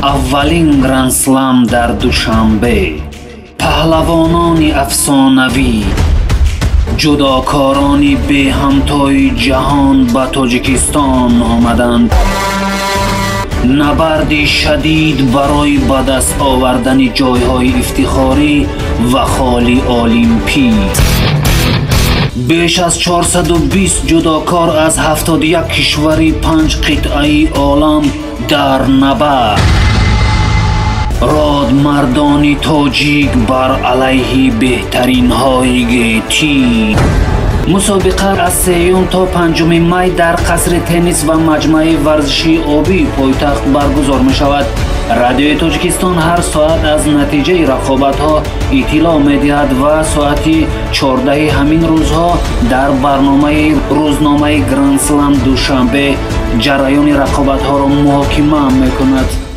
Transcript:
Аввалин Гранд-слам дар Душанбе. Паҳлавонони афсонавӣ, ҷудокорони беҳамтои ҷаҳон ба Тоҷикистон омаданд. Набарди шадид барои ба даст овардани ҷойҳои ифтихорӣ ва холи олимпӣ. Беш аз 420 ҷудокор аз 71 кишвари панҷ қитъаи олам дар набард. Родмардони тоҷик бар алайҳи беҳтаринҳои гетӣ. Мусобиқа аз 3 то 5 май дар қасри теннис ва маҷмӯаи варзишии обии пойтахт баргузор мешавад. Радиои Тоҷикистон ҳар соат аз натиҷаи рақобатҳо иттилоъ медиҳад ва соати 14 ҳамин рӯзҳо дар барномаи рӯзномаи Гранд-слам Душанбе ҷараёни рақобатҳоро муҳокима мекунад.